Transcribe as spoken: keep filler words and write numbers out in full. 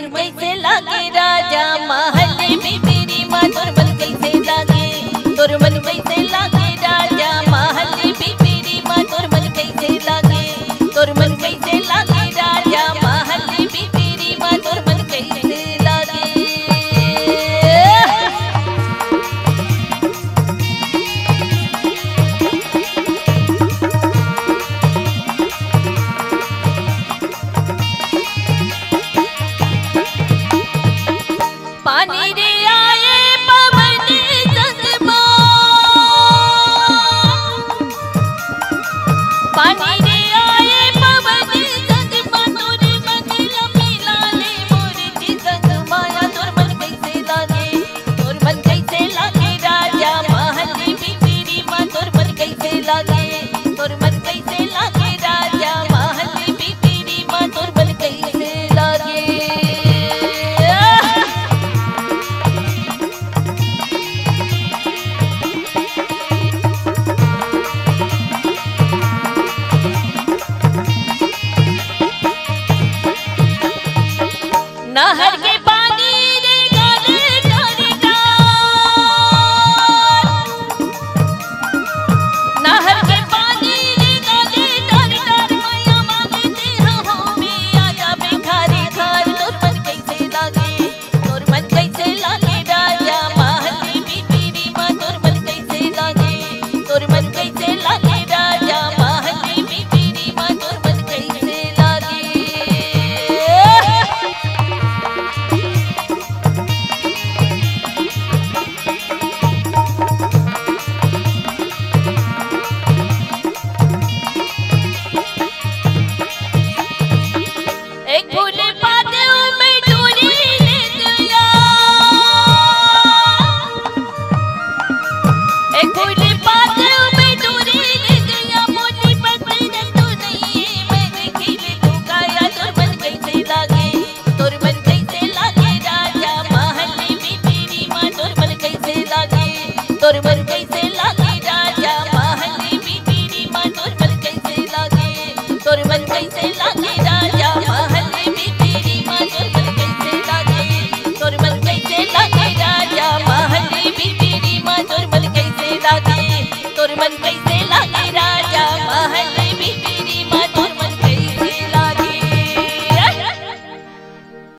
कइसे लागे राजा महल में मेरी माँ, तोर मन कइसे लागे? तोर मन कइसे लागे राजा महल में मेरी माँ, तोर मन कइसे लागे? तोर मन कइसे लागे राजा महल में मेरी माँ, तोर मन कइसे लागे? पानी रे आए पवन संग मा, पानी रे आए पवन संग मा, तोर मन ला मिला ले मोर जी संग माया। तोर मन कइसे लागे? तोर मन कइसे लागे राजा महल में मेरी माँ, तोर मन कइसे लागे? तोर मन कइसे लागे राजा महल में मेरी माँ, तोर मन कइसे लागे? नहर के पानी रे गाले डारे डार। नहर के पानी रे गाले डारे डार। मैया मांगे ते हो में आजा भिखारी घर। तोर मन कइसे लागे? तोर मन कइसे लागे राजा महल में मेरी माँ? तोर मन कइसे लागे? तोर मन कइसे लागे राजा महल में मेरी माँ? तोर मन कइसे लागे? एक फूल पाते में डोरी ले गया, एक फूल पाते में डोरी ले गया, मोती पत्ती जब तू नहीं है, मैंने खिले तो काया। तोर मन कइसे लागे? तोर मन कइसे लागे राजा महल में मेरी माँ? तोर मन कइसे लागे? तोर मन कइसे